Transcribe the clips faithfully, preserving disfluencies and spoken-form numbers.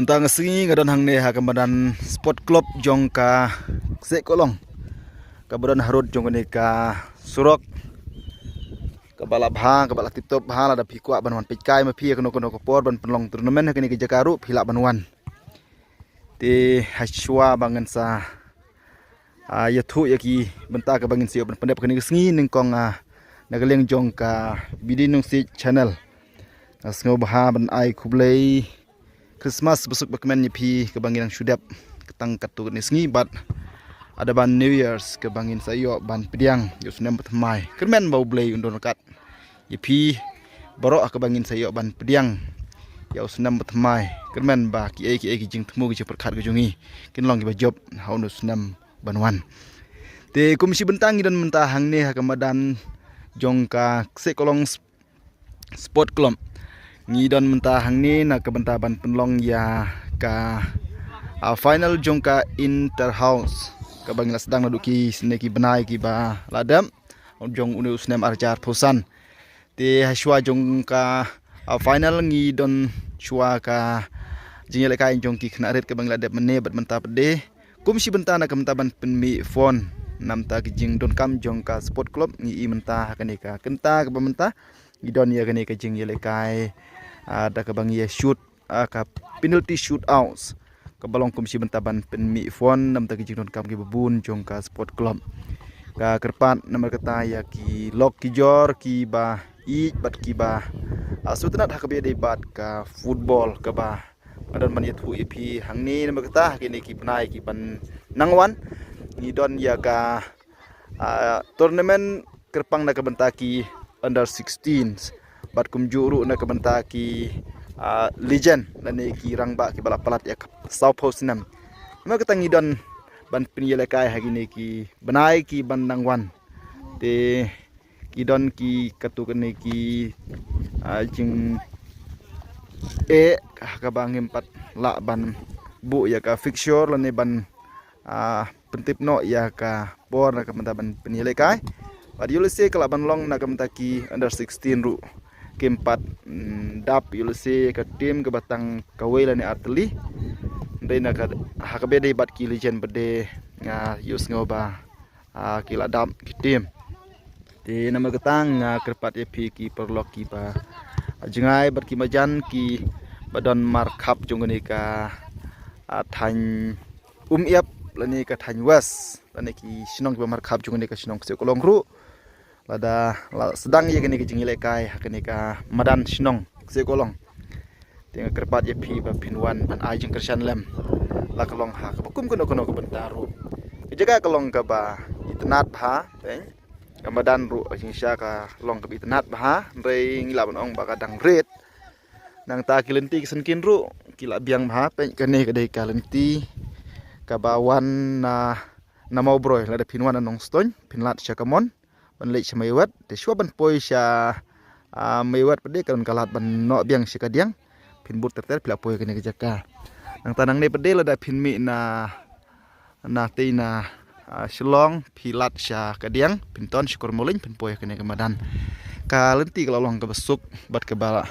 Mynta ka sngi nga don hangne ha ka madan Sport Club jong ka Kseh Kohlong, kaba don harud jong kane ka surok kaba la bha, kaba la tip top bha. Lada phi kwah ban wan peit kai ma phi ha kano kano ka por ban pynlong tournament ha kane ka jaka ruh phi lah ban wan. Te hashwa ba ngan sa ah, ïathuh ïa ki bynta kaba ngin sa ïoh ban pyndep kane ka sngi, nyngkong ah, na ka liang jong ka B D Nongsiej Channel, nga sngew bha ban ai khublei Christmas basuk bakmen ïa phi kaba ngin nang shu dep tang katto katne sngi bad ada ban New Year's kaba ngin sa ïoh ban pdiang ïa u snem bathymmai. Kyrmen ba U Blei un don ryngkat ïa phi baroh ha kaba ngin sa ïoh ban pdiang ïa u snem bathymmai. Kyrmen ba kiei kiei ki jingthmu ki jingpyrkhat ka jong ngi kin long kiba jop ha une u snem ban wan. Te kum shi bynta ngi don mynta hangne ha ka madan jong ka Kseh Kohlong Sp-, Sport Club. Ngi don mynta hangne na ka bynta ban pynlong ïa ka, ah, final jong ka Inter House kaba ngi la sdang naduh ki snem ki bnai kiba la dep jong une u snem arhajar arphew san. Te hashwa jong ka, ah, final ngi don shwa ka jingïalehkai jong ki khynnah rit kaba ngi la dep mynne bad mynta pat de. Kum shi bynta na ka bynta ban pynmih fund namar ki jingdonkam jong ka Sport Club ngi i mynta ha kane ka kynta kaba mynta ngi don ïa kane ka jingïalehkai, ah, da kaba ngi ïa shoot ah, ka penalty shootouts kaba long kum shi bynta ban pynmih fund namar ki jingdonkam kiba bun jong ka Sport Club. Ka kyrpad namar kata ïa ki lok ki jor kiba ïeit bad kiba, ah, sngewtynnat ha kaba ïadei bad ka football kaba nga don ban ïathuh ïa phi hangne namar kata ha kine ki bnai kiban nang wan ngi don ïa ka ah, tournament kyrpang na ka bynta ki under sixteen bad kumjuh ruh na ka bynta ki, ah, legend lane ki rangbah kiba la palat ïa ka sawphew snem. Namar kata ngi don ban pynïalehkai ha kine ki bnai kiban nang wan. Te ki don ki katto katne ki, ah, jing, eh, kaba ngim pat lah ban buh ïa ka fixture lane ban ah, pyntip noh ïa ka por na ka bynta ban pynïalehkai. Bad ïoh lehse ka lah ban long na ka bynta ki under sixteen ruh kim pat, mm, dap ïoh lehse ka team kaba tang kawei lane artylli. Hynrei na ka, ha kaba ïadei bad ki legend pat de nga ïohsngew ba, ah, ki la dap ki team. Te namar kata nga kyrpad ïa phi ki paralok kiba jngai bad ki marjan kiba don markhap jong kane ka, ah, thaiñ Umïap lane ka thaiñ West lane ki shnong kiba markhap jong kane ka shnong Kseh Kohlong ruh. Lada la sdang ïa kane ka jingïalehkai ha kane ka madan shnong Kseh Kohlong. Te nga kyrpad ïa phi ba phin wan ban ai jingkyrshan lem. La ka long ha kaba kum kano kano ka bynta ruh. Ka jaka ka long kaba itynnad bha, pyn. Ka madan ruh jingshisha ka long kaba itynnad bha, hynrei ngi lah ban ong ba ka dang rit. Nangta ki lynti ki syngkien ruh ki la biang bha, pyn, kane ka dei ka lynti kaba wan na, na Mawbroi, lada phin wan na Nongstoiñ phin lad sha ka mon ban leit sha Meiwat, te shuwa ban poi sha, ah, Meiwat pat de ka don ka lad ban noh biang sha ka diang. Phin bud ter ter phi la poi kane ka jaka. Nangta nangne pat de lada phin mih na, na tei na, ah, Shillong phi lad sha ka diang phin ton sha Kormorlin phin poi kane ka madan. Ka lynti ka la long kaba suk bad kaba la,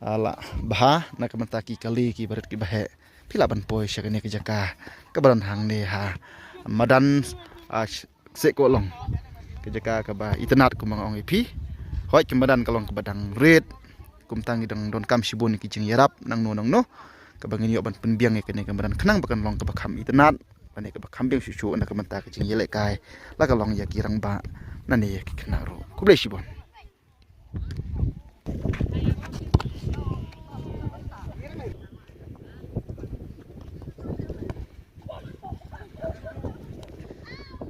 ah, la bha na ka bynta ki kali kiba rit kiba heh. Phi lah ban poi sha kane ka jaka kaba don hangne ha madan, ah, Kseh Kohlong. Ka jaka kaba itynnad kumba nga ong ïa phi. Hooid ka madan ka long kaba dang rit. Kumta ngi dang donkam shibun ki jingïarap nangno nangno kaba ngin ïoh ban pynbiang ïa kane ka madan khnang ba kan long kaba kham itynnad lane kaba kham biang shuh shuh na ka bynta ka jingïalehkai la ka long ïa ki rangbah lane ïa ki khynnah ruh. Khublei shibun.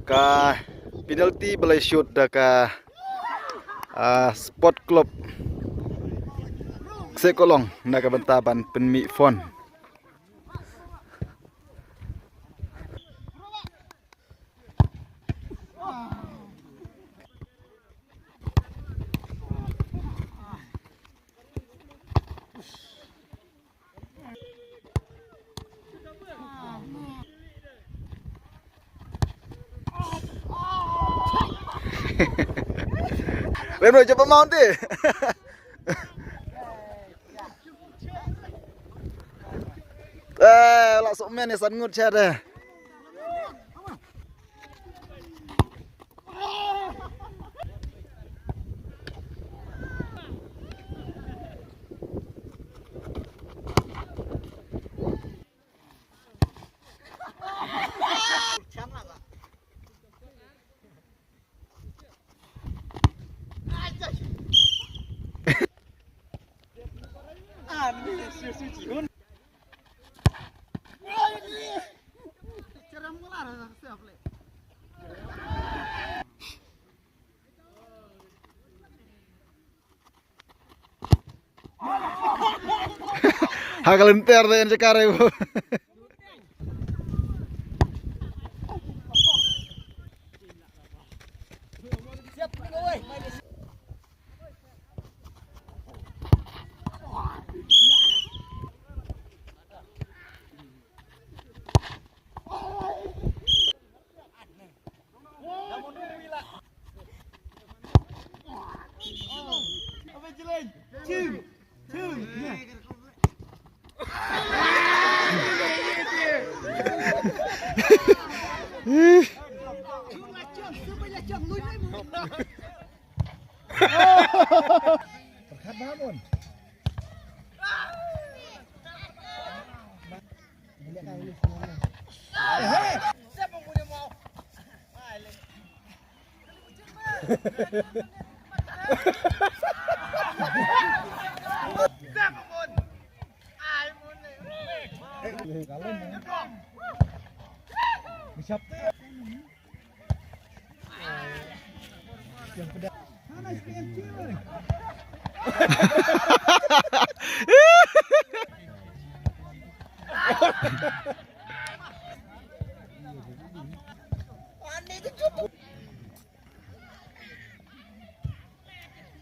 Ka penalty ba la shoot da ka, ah, Sport Club Kseh Kohlong na ka bynta ban pynmih fund. Rem lo jumpa mount eh. Eh, la sok men ïa san ngut sha de. Ha ka lynter te en jakare bo.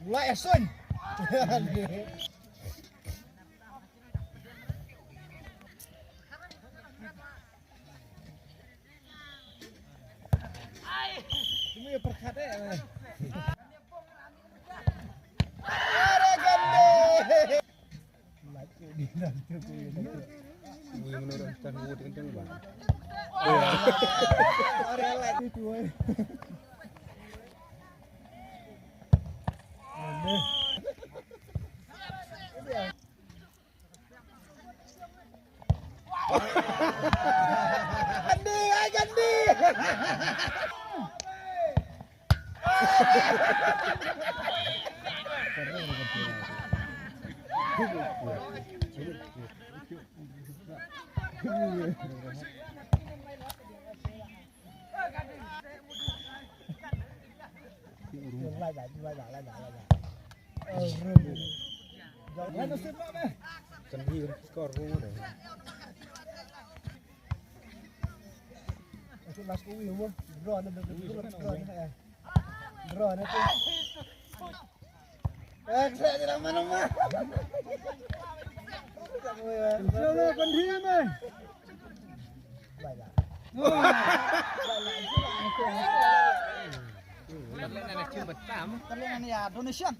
Mulai ya, Sun. Cuma ya perkat eh. Ada gande. Gandhi, ai Gandhi. Donation.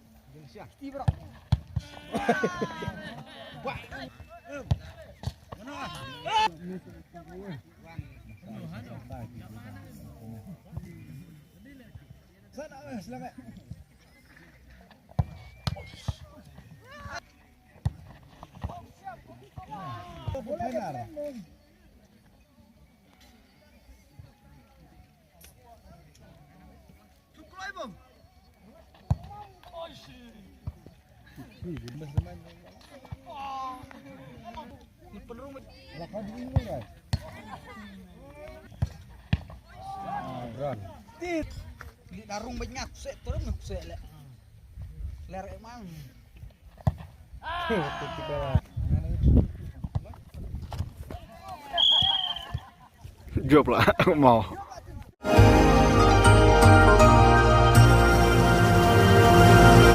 Tit. Li darung banyak set turun set le. Ler emang. Jop lah mau.